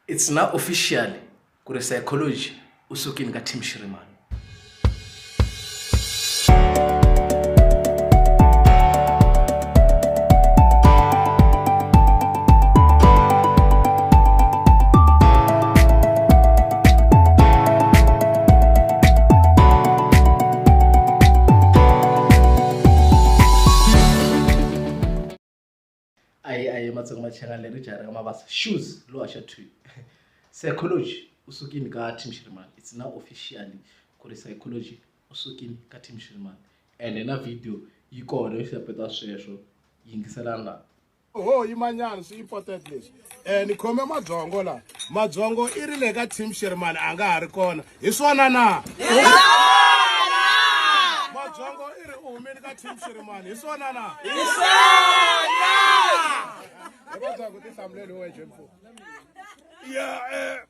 It's now officially ku ri Psychology u sukile ka Team Shirimani. Ayi ayi matsongo machangani leri jaha ra mabasa shoes lo haxa two psychology u sukile ka team Shirimani it's now officially ku ri psychology u sukile ka team Shirimani ene na video yi kona yo xapeta sweswo yingiselani la. Oho yimanyana swi important leswi ni khome mabyongo la mabyongo i ri le ka team Shirimani a nga ha ri kona hi swona na mabyongo i ri u humile ka team Shirimani hi swona na hi swona hi mabyongo tihlamuleli wexe mfo ya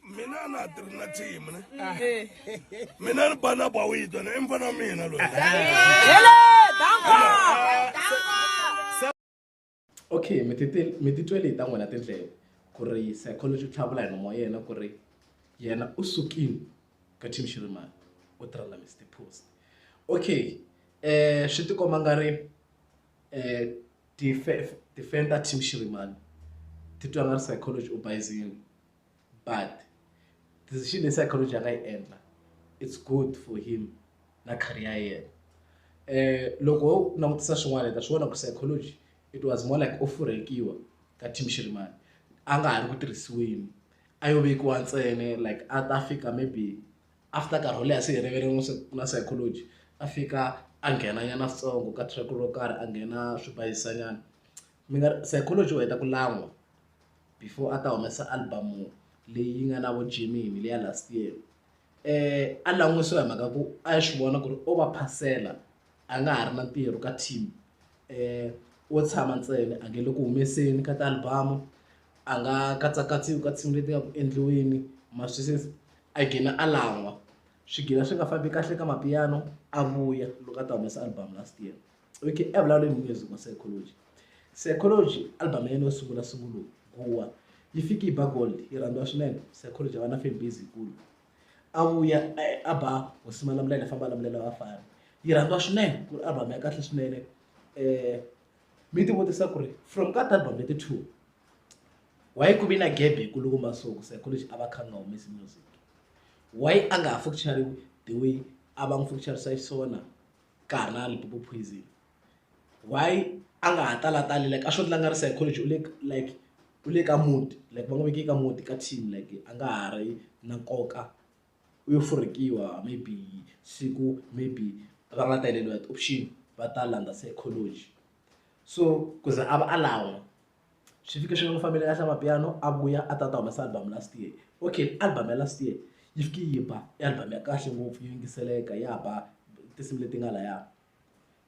mina na tirhi na team ne mina ni bana bawito ne i mfana wa mina loyi Okay mi ti mi titwele hi ta n'wina tindleve ku ri psychology u tlhavula hi nomu wa yena ku ri yena u sukile ka team Shirimani u tirha na Mister Post okay swi tikomba nga ri ti-fan ta team Shirimani ti twa nga ri psychology u bayizile but decision leyi psychology a nga yi endla it's good for him na career ya yena. Loko ho langutisa swin'wana hi ta swi vona ku psychology it was more like o furhekiwa ka team Shirimani a nga ha ri ku tirhisiweni a yo vekiwa ntsena like a ta fika maybe after nkarhi wo leha se hi rivele na psychology a fika a nghena nyana switsongo ka track ro karhi a nghena swi bayizisa nyana mi nga psychology u heta ku lan'wa before a ta humesa album leyi nga na vo Gemini leya last year. A lan'wisiwa hi mhaka ku a swi vona ku ri o va phasela a nga ha ri na ntirho ka team wo tshama ntsena a nge le ku humeseni ka ti-album a nga katsakatsiwi ka tinsimu leti nga ku endliweni ma swi twisisa a gina a lan'wa swi gina swi nga fambi kahle ka mapiano a vuya loko a ta humesa album last year okay a vulavuleni hi music wa psychology psychology album ya yena yo sungula sungula guwa yi fiki yi ba gold yi rhandziwa swinene psychology a va na fan base yikulu a vuya a ba hosi malamulele famba lamulela vafana yi rhandziwa swinene ku ri album ya kahle swinene mi ti vutisa ku ri from ka ti-album leti two why ku vi na gap yikulukumba so ku psychology a va kha nga humesi music why a nga ha feature-riwi the way a va n'wi feature-risa xiswona ka ha ri na Limpopo Poison why a nga ha talatali like a swo endla nga ri psychology u le like u le ka mood like va n'wi veke ka mood ka team like a nga ha ri na nkoka u yo furhikiwa maybe siku maybe va nga taleriwa ti-option va ta landza psychology so ku za a va a lan'wa swi fike swi nga n'wi fambeli kahle amapiano a vuya a ta ta humesa album last year okay album ya last year yi fike yi ba i album ya kahle ngopfu yi yingiseleka ya ba tinsimu leti nga laya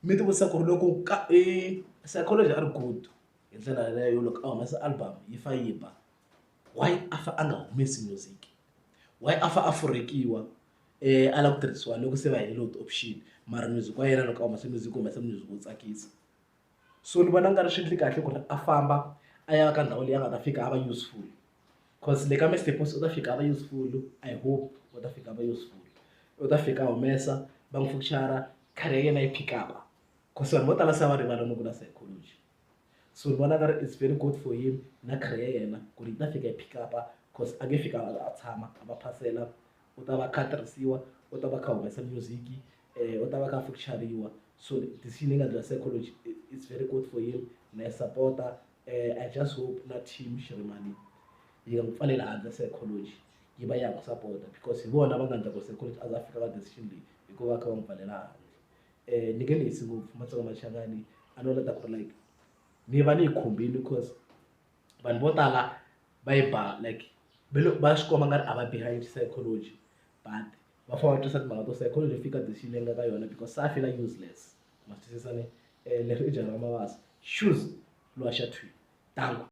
mi ti vutisa ku ri loko ka i psychology a ri good hi ndlela yaleyo loko a humesa album yi fa yi ba why a fa a nga humesi music why a fa a furhekiwa a lava ku tirhisiwa loko se va heleriwe hi ti-option mara music wa yena loko a humesa music u humesa music wo tsakisa. So ni vona nga ri swi endli kahle ku ri a famba a ya ka ndhawu leyi a nga ta fika a va useful cause le ka Mister Post u ta fika a va useful I hope u ta fika a va useful u ta fika a humesa va n'wi feature career ya yena yi pick up cause vanhu vo tala se va rivala no ku na psychology so ni vona nga ri it's very good for him na career ya yena ku ri yi ta fika yi pick up cause a nge fiki a tshama a va phasela u ta va a kha a tirhisiwa u ta va a kha a humesa music u ta va a kha a feature-riwa so decision leyi nga endliwa psychology it's very good for him na yi sapota I just hope na team Shirimani yi nga n'wi pfaleli handle psychology yi va ya ha n'wi sapota because hi vona va nga endla ku psychology a za a fika ka decision leyi hikuva va kha va n'wi pfalela handle ni nge lehisi ngopfu Matsonga Machangani a no leta ku ri like ni va ni yi khumbini cause vanhu vo tala va yi ba like va le va swi komba nga ri a va behind psychology but va fanele va twisisa timhaka to psychology fika decision leyi nga ka yona because se a feel useless ma swi twisisa ne leri i jaha ra mavasa shoes lowa xa thwi danko.